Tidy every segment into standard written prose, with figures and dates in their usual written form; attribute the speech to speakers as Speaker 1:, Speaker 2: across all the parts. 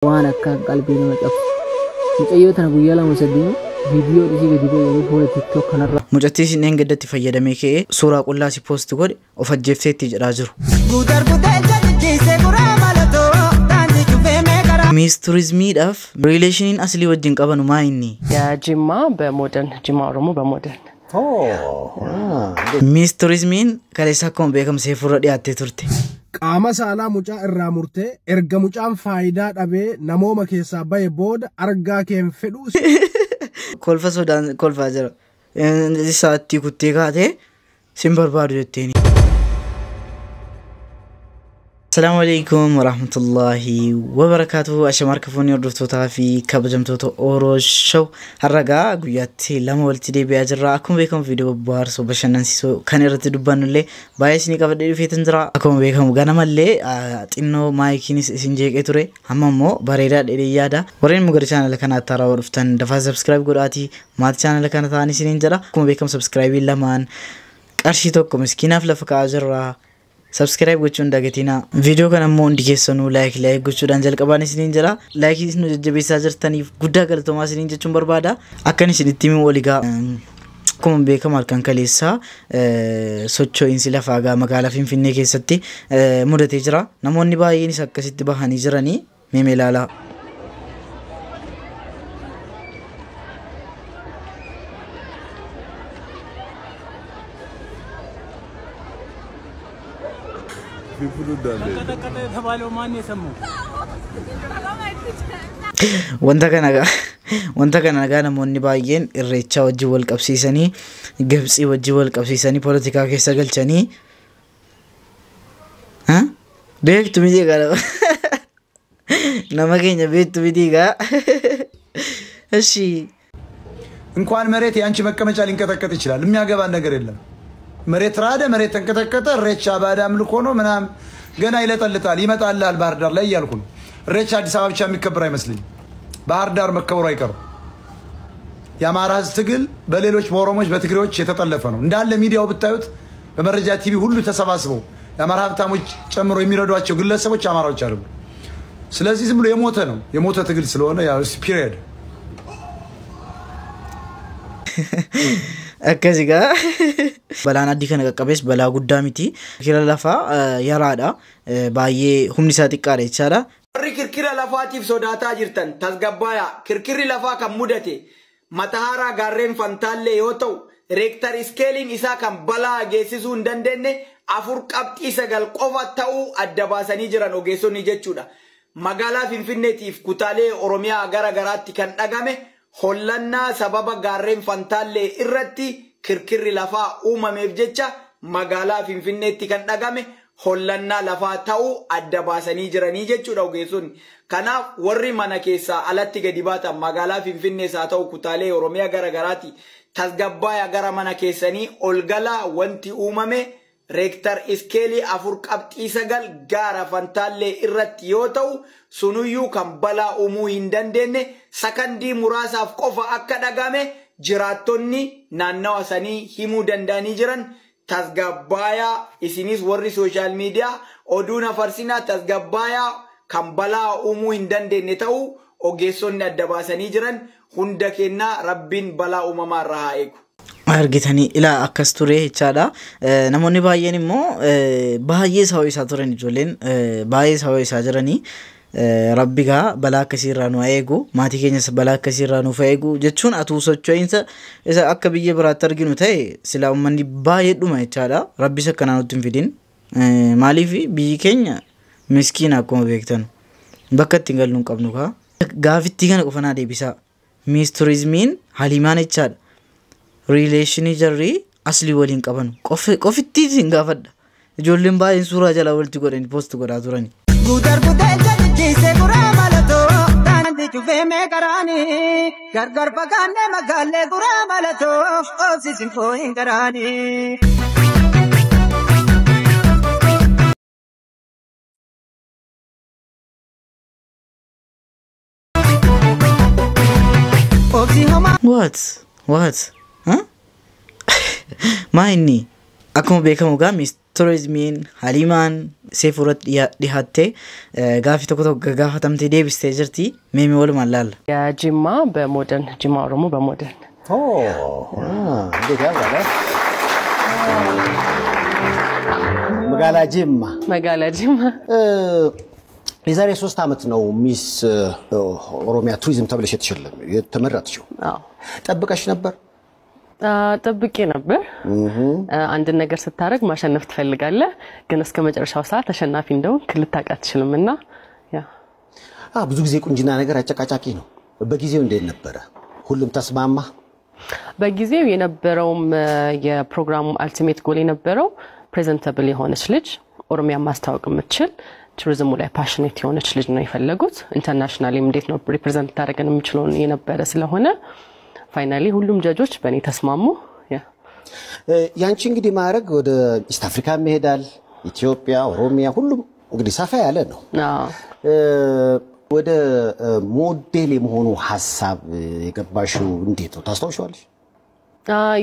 Speaker 1: Waan akka qalbii nama cabsu. Mucayyoo tana guyyaa lama sadii viidiyoo isii gadi ba'anii fuula TikTok kanarra.
Speaker 2: Mucattii isin dheengaddatti fayyadamee ka'ee suuraa qullaa si post godhe of ajjeefteetti jedhaa jiru. Miis turizimiidhaaf riileeshiniin aslii wajjin qabanu maa inni?
Speaker 3: የጅማ በሞደርን ጅማ ኦሮሞ በሞደርን
Speaker 2: Miis turizimiin kaleessa akkuma beekamu seefurra dhiyaattee turte.
Speaker 4: Qaama saalaa mucaa irraa murtee erga mucaan faayidaa dhabee namooma keessaa bahe booda argaa kee hin fedhuu.
Speaker 2: Kolfa sodaan kolfaa jira. Isaatti kuttee kaatee sin barbaadu jetteeni. Asalaamu alaikum warahmatullahi wabarakaatuh. Ashama harka fuunii hordoftootaa fi kabajamtoota Oro Show. Har'a guyyaatti lama walitti deebi'aa jirra. Akkuma beekamu viidiyoo bohaarsoo bashannansiisoo kan irratti dubbannu illee baay'ee isinii qabadhee dhufeetan jira. Akkuma beekamu ganamallee xinnoo maayikiinis isin jeeqee ture. Amma immoo bareedaa dheedhee yaada. Warreen immoo gara chaanala kanaatti haarawaa dhuftan dafaa subscribe godhaatii maatii chaanala kana ta'an isiniin jedha. Akkuma beekamu subscribe lamaan qarshii tokko miskiinaaf lafa kaa'aa jirra. Subscribe gochuun dagatinaa. Viidiyoo kana immoo hundi keessanuu like like gochuudhaan jalqabaan isiniin jira. Laayikii isin nu jajjabeessaa jirtaniif guddaa galatoomaa isiniin jechuun barbaada. Akkan isin itti himu oligaa. Akkuma beekamu halkan kaleessaa socho'iinsi lafaa gaa magaalaa Finfinnee keessatti mudatee jira. Namoonni baay'eenis akkasitti bahanii jiranii mee ilaalaa. Wanta kana gaa namoonni baay'een irreechaa wajjin wal qabsiisanii Gibxii wajjin wal qabsiisanii poolitikaa keessa galchanii beektu miti egaa nama keenya beektu miti egaa እሺ
Speaker 5: እንኳን መሬት የአንቺ መቀመጫ ሊንቀጠቀጥ ይችላል። የሚያገባን ነገር የለም። መሬት ራደ፣ መሬት ተንቀጠቀጠ፣ እሬቻ ባዕድ አምልኮ ነው ምናምን ገና ይለጠልጣል፣ ይመጣልሃል ባህር ዳር ላይ እያልኩ ነው። እሬቻ አዲስ አበባ ብቻ የሚከበር አይመስለኝም። ባህር ዳር መከበሩ አይቀርም። የአማራ ሕዝብ ትግል በሌሎች በኦሮሞች በትግሬዎች የተጠለፈ ነው። እንዳለ ሚዲያው ብታዩት በመረጃ ቲቪ ሁሉ ተሰባስበው የአማራ ሀብታሞች ጨምሮ የሚረዷቸው ግለሰቦች አማራዎች አይደሉም። ስለዚህ ዝም ብሎ የሞተ ነው የሞተ ትግል ስለሆነ ያው period.
Speaker 2: Akkasi gaa balaan addii kana qaqqabees balaa guddaa miti. Kirkira lafaa yaraadha. Baay'ee humni isaa xiqqaadha jechaadha.
Speaker 6: Warri kirkira lafaatiif sodaataa jirtan tasgabbaaya. Kirkirri lafaa kan mudate Matahaaraa gaarreen Fantaallee yoo ta'u reektar iskeeliin isaa kan balaa geessisuu hin dandeenye 4.9 qofa ta'uu adda baasanii jiran ogeessonni jechuudha. Magaalaa Finfinneetiif kutaalee Oromiyaa gara garaatti kan dhagame hollannaa sababa gaarreen Fantaallee irratti kirkirri lafaa uumameef jecha magaalaa Finfinneetti kan dhagame hollannaa lafaa ta'uu adda baasanii jiranii jechuudha ogeessonni. Kanaaf warri mana keessaa alatti gadi baatan magaalaa Finfinnees haa ta'u kutaalee Oromiyaa gara garaatti tasgabbaaya gara mana keessanii ol galaa wanti uumame reektar iskeelii 4.9 gaara Fantaallee irratti yoo ta'u sunuyyuu kan balaa uumuu hin dandeenye sakandii muraasaaf qofa akka dhagame jiraattonni naannawa sanii himuu danda'anii jiran tasgabbaayaa. Isinis warri sooshaal miidiyaa oduu nafarsinaa tasgabbaayaa kan balaa uumuu hin dandeenye ta'uu ogeessonni adda baasanii jiran hunda kennaa rabbiin balaa uumamaa irraa haa eegu.
Speaker 2: Argitanii ilaa akkas ture jechaadha. Namoonni baay'een immoo baay'ee sababa isaa turan ijoolleen baay'ee sababa isaa jiranii. Rabbi gaa balaa akkasii irraa nu haa eegu maatii keenyas balaa akkasii irraa nuuf haa eegu jechuun atuu socho'iinsa isa akka biyya biraatti arginu ta'e silaa uummanni baay'ee dhuma jechaadha. Rabbis akkanaa nutti hin fidin. Maaliif biyyi keenya miskiina akkuma beektan bakka ittiin galnu hin qabnu kaa. Gaafittii kana qofa naa deebisaa. Miis turizimiin Haliimaan jechaadha. Riileeshinii jarri aslii waliin qaban qofittii isin gaafadha. Ijoolleen baay'een suuraa jalaa walitti godhanii post godhaa turani.
Speaker 7: Gargar fagaannee magaallee guraa malatoo obsiisin fooyin garaanii.
Speaker 2: What? What? Huh? Maa inni? Akkuma beekamu gaa miis Turizimiin Haliimaan Seefuu irratti dhihaattee gaafii tokko tokko gaafatamtee deebistee jirti. Meemee walumaan laalla.
Speaker 3: የጅማ በሞደርን ጅማ ኦሮሞ በሞደርን
Speaker 8: እንዴት ያምራል! መጋላ ጅማ
Speaker 3: መጋላ ጅማ።
Speaker 8: የዛሬ 3 ዓመት ነው ሚስ ኦሮሚያ ቱሪዝም ተብለሽ የተመረጥሽው። ጠብቀሽ ነበር?
Speaker 3: ጠብቄ ነበር። አንድን ነገር ስታደርግ ማሸነፍ ትፈልጋለህ፣ ግን እስከ መጨረሻው ሰዓት ተሸናፊ እንደሆንክ ልታውቅ አትችልም እና ያ
Speaker 8: ብዙ ጊዜ ቁንጅና ነገር አጨቃጫቂ ነው። በጊዜው እንዴት ነበረ? ሁሉም ተስማማ?
Speaker 3: በጊዜው የነበረውም የፕሮግራሙ ultimate goal የነበረው presentable የሆነች ልጅ፣ ኦሮሚያን ማስታወቅ የምትችል፣ ቱሪዝሙ ላይ passionate የሆነች ልጅ ነው የፈለጉት። Internationally ም እንዴት ነው represent ታደርገን የሚችለውን የነበረ ስለሆነ finally ሁሉም ጀጆች በእኔ ተስማሙ።
Speaker 8: ያንቺ እንግዲህ ማዕረግ ወደ East Africa ይሄዳል፣ ኢትዮጵያ፣ ኦሮሚያ፣ ሁሉም እንግዲህ ሰፋ ያለ ነው። ወደ ሞዴል የመሆኑ ሀሳብ የገባሽው እንዴት ነው? ታስታውሻለሽ?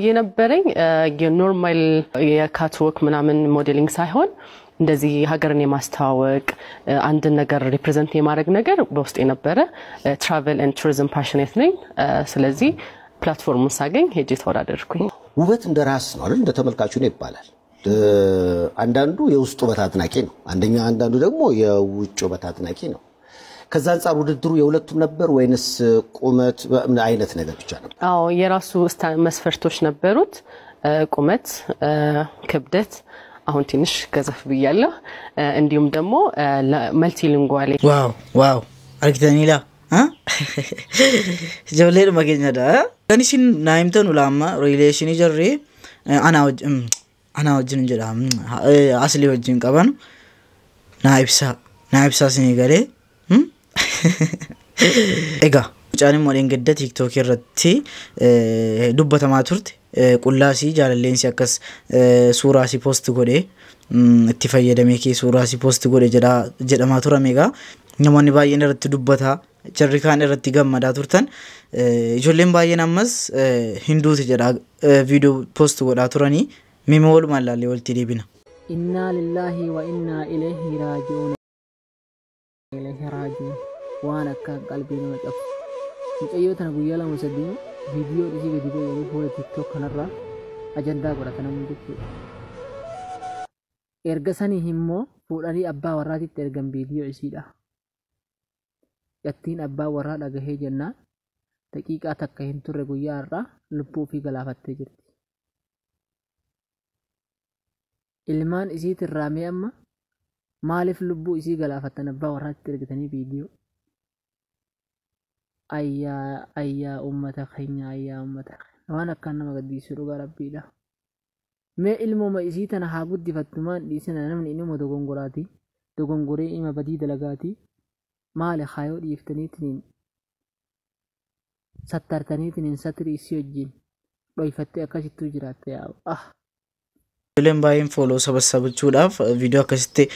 Speaker 3: የነበረኝ የ normal የ catwalk ምናምን modeling ሳይሆን እንደዚህ ሀገርን የማስተዋወቅ፣ አንድን ነገር represent የማድረግ ነገር በውስጥ የነበረ፣ travel and tourism passionate ነኝ። ስለዚህ platform ኡን ሳገኝ ሄጄ ተወዳደርኩኝ።
Speaker 8: ውበት እንደ ራስ ነው አይደል? እንደ ተመልካቹ ነው ይባላል። አንዳንዱ የውስጥ ውበት አድናቂ ነው፣ አንዳንዱ ደግሞ የውጭ ውበት አድናቂ ነው። ከዛ አንጻር ውድድሩ የሁለቱም ነበር ወይንስ ቁመት አይነት ነገር ብቻ ነበር?
Speaker 3: አዎ፣ የራሱ መስፈርቶች ነበሩት። ቁመት፣ ክብደት፣ አሁን ትንሽ ገዘፍ ብያለሁ። እንዲሁም ደግሞ multilingual።
Speaker 2: Wow wow, argitanii laa ijoolleedhuma keenyadha. Kan isin naa himtan ulaamma relation jarri anaa wajjin jedha Aslii wajjin qaban naa ibsaa, naa ibsaa isinii galee. Egaa mucaan immoo dheengadda TikTokii irratti dubbatamaa turte, qullaasii jaalalleensi akkas suuraasii post godhee itti fayyadamee kee suuraasii post godhe jedhamaa turame. Egaa namoonni baay'een irratti dubbataa, jarri kaan irratti gammadaa turtan, ijoolleen baay'een ammas hinduuti jedhaa viidiyoo post godhaa turanii. Mima walumaan laallee walitti deebina.
Speaker 1: Innaa lillaahi wa innaa ilayhi raaji'uun. Ilayhi raaji'uun. Waan akka qalbii nama cabsu. Mucayyoo tana guyyaa 2 3 viidiyoo isii gadi ba'anii fuula TikTok kanarraa ajandaa godhatan namni jechuudha. Erga sanii immoo fuudhanii abbaa warraatitti ergan viidiyoo isiidha. Gattiin abbaa warraa dhagahee jennaan daqiiqaa takka hin turre guyyaa har'aa lubbuu ofii galaafattee jirti. Ilmaan isiitirraa mee amma maaliif lubbuu isii galaafattan abbaa warraatti ergitanii viidiyoo? Ayyaa ayyaa, uummata keenya, ayyaa uummata keenya, waan akkaan nama gaddisiisu dhugaa rabbiidha. Mee ilmooma isii tana haa guddifattu, maan dhiisina, namni inuma dogongoraati. Dogongoree ima badii dalagaati. Maali haayoo dhiiftaniitiin sattartaniitiin satiri isii wajjin dhoyfattee akkasittuu jiraatte yaa'u. Ah!
Speaker 2: Ijoolleen baay'een follow sabassabachuudhaaf viidiyoo akkasitti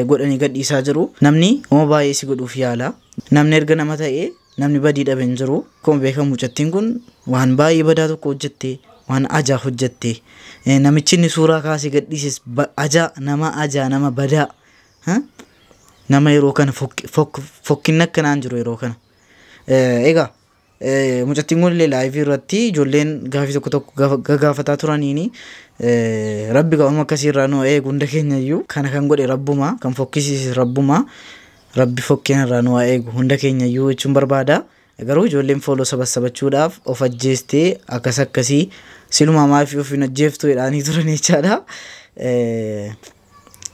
Speaker 2: godhanii gadhiisaa jiru. Namni uma baay'ee si godhuuf yaala. Namni erga nama ta'ee namni badii dhabe hin jiru. Akkuma beekamu mucattiin kun waan baay'ee badaa tokko hojjette, waan ajaa hojjette. Namichi inni suuraa kaasee gadhiises ajaa nama, ajaa nama badaa. Nama yeroo kana fokkinni akkanaan jiru yeroo kana. Egaa mucattiin kun illee live irratti ijoolleen gaafii tokko tokko gagaafataa turaniini, rabbi qaama akkasii irraa nu eegu hunda keenya iyyuu. Kana kan godhe rabbuma, kan fokkisiise rabbuma, rabbi fokkeen irraa nu eegu hunda keenya iyyuu jechuun barbaada. Garuu ijoolleen follow sabassabachuudhaaf of ajjeestee akkas akkasii silumaa maafii of hin ajjeeftu jedhanii turan jechaadha.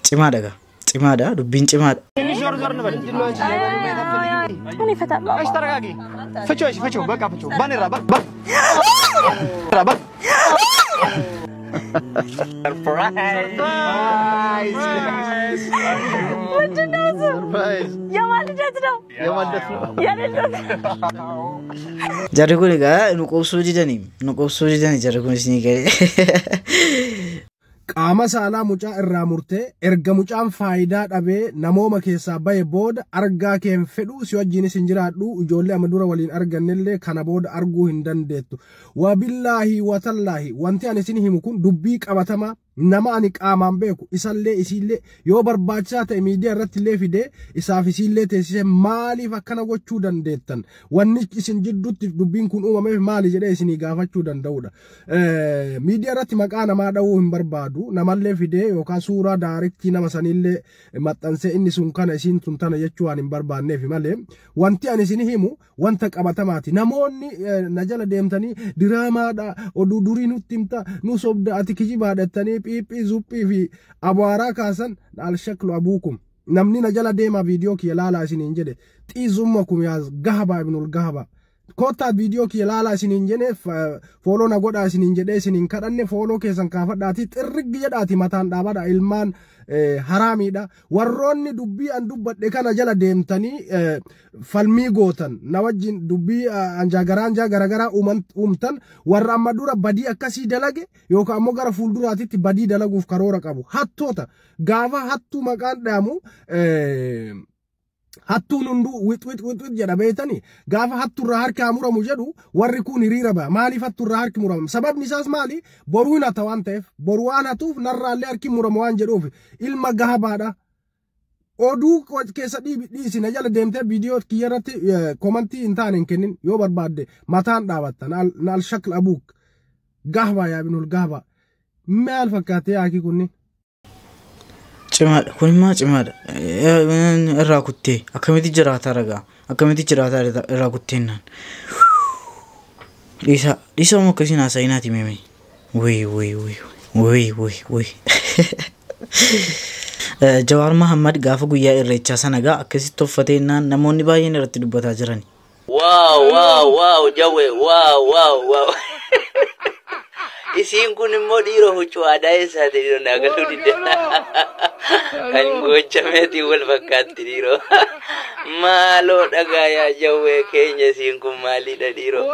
Speaker 2: Cimaadha gaa, cimaadha, dubbiin cimaadha.
Speaker 9: እኔ እፈታለሁ።
Speaker 6: እሺ ተረጋጊ። ፍቺው፣ እሺ ፍቺው፣ በቃ ፍቺው። ባኔራ ባን
Speaker 9: ምንድን ነው እሱ? የማን ልደት ነው? የኔ ልደት።
Speaker 2: Jarri kun egaa nu qobsuu didanii, nu qobsuu didanii jarri kun isinii galee.
Speaker 4: Qaama saalaa mucaa irraa murtee erga mucaan faayidaa dhabee namooma keessaa bahe booda argaa kee hin fedhu, si wajjinis hin jiraadhu, ijoollee amma dura waliin argannellee kana booda arguu hin dandeettu. Wabillaahi watallaahi, wanti ani isin himu kun dubbii qabatamaa. Nama ani qaamaan beeku isallee isiillee yoo barbaachisaa ta'e miidiyaa irratti illee fidee isaaf isiillee teessisee maaliif akkana gochuu dandeettan, wanni isin jidduutti dubbiin kun uumameef maali jedhee isinii gaafachuu danda'udha. Miidiyaa irratti maqaa namaa dha'uu hin barbaadu, namallee fidee yookaan suuraa direct nama saniillee maxxansee inni sun kana, isiin sun tana jechuu waan hin barbaanneef malee, wanti ani isin himu wanta qabatamaati. Namoonni na jala deemtanii diraamaadha, oduu durii nutti himta, nu sobda, ati kijibaadha jettanii phiiphii zuphii fi abwaaraa kaasan, alshaklu abuukum. Namni na jala deemaa viidiyoo kiyya laalaa isiniin jedhe, xiizumma yaa gahaba ibnul gahaba. Kottaa viidiyoo kiyya laalaa isiniin jedhe, follow na godhaa isiniin jedhee isiniin kadhanne, follow keessan kaafadhaati xirriggi jedhaati mataan dhaabadha, ilmaan haraamiidha. Warroonni dubbii an dubbadhe kana jala deemtanii falmii gootan, na wajjin dubbii anjaa anjaa garagaraa uumtan, warra amma dura badii akkasii dalage yookaan ammoo gara fuulduraatitti badii dalaguuf karoora qabu. Hattoota gaafa hattuu maqaan dhahamu, hattuun hunduu wix wix wix wix jedha beektanii. Gaafa hattuurraa harki haa muramu jedhu, warri kun hiriira ba'a. Maaliif hattuurraa harki murama? Sababni isaas maali? Boruu hin hata waan ta'eef, boru waan hatuuf narraallee harki muramu waan jedhuuf. Ilma gahabaadha. Oduu keessa dhiisi, na jala deemtee viidiyoo kiyya irratti comment hin taane hin kennin. Yoo barbaadde mataan dhaabatta. Naal shakl abuuk gahbaa yaa binul gahbaa, maal fakkaatee yaakii kunniin?
Speaker 2: Cimaadha. Kun immoo cimaadha. Irraa kuttee akkamitti jiraata ragaa? Akkamitti jiraata irraa kutteennaan? Dhiisa dhiisa, immoo akkasiin haasa'inaati meeme. Wuyi wuyi wuyi wuyi wuyi wuyi. Jawaar Mahammad gaafa guyyaa irreechaa sana gaa akkasitti uffateennaan namoonni baay'een irratti dubbataa jiran.
Speaker 10: Wow, wow, wow, Jawwe, wow, wow, wow. Isiin kun immoo dhiiroo huccuu aadaa eessaati dhiiroo? Naa galuu didde. Kan gochameetiin wal fakkaatti dhiiroo. Maaloo dhagaa yaa Jawwee keenya, isiin kun maalidha dhiiroo?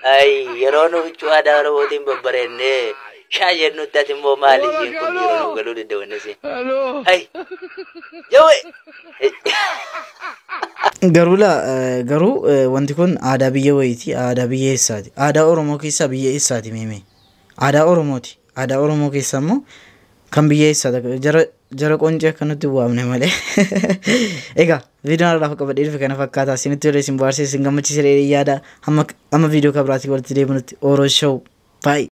Speaker 10: Ay, yeroo nu huccuu aadaa Oromootiin babbareennee shaa jennutti, ati immoo maali isiin kun dhiiroo? Nu galuu didde wanni isiin. Ay, Jawwee!
Speaker 2: Garuu laa, garuu wanti kun aadaa biyya wayiiti. Aadaa biyya eessaati? Aadaa Oromoo keessaa biyya eessaati meeme? Aadaa Oromooti. Aadaa Oromoo keessaa immoo kan biyya eessaati? Jara jara qoncee akkanatti waamne malee. Egaa viidiyoon har'aaf qabadhee dhufe kana fakkaata. Isinitti tolee, isin bohaarsee, isin gammachiisee yaada. Hamma viidiyoo kabiraatii walitti deebinutti, Oro Show. Bye.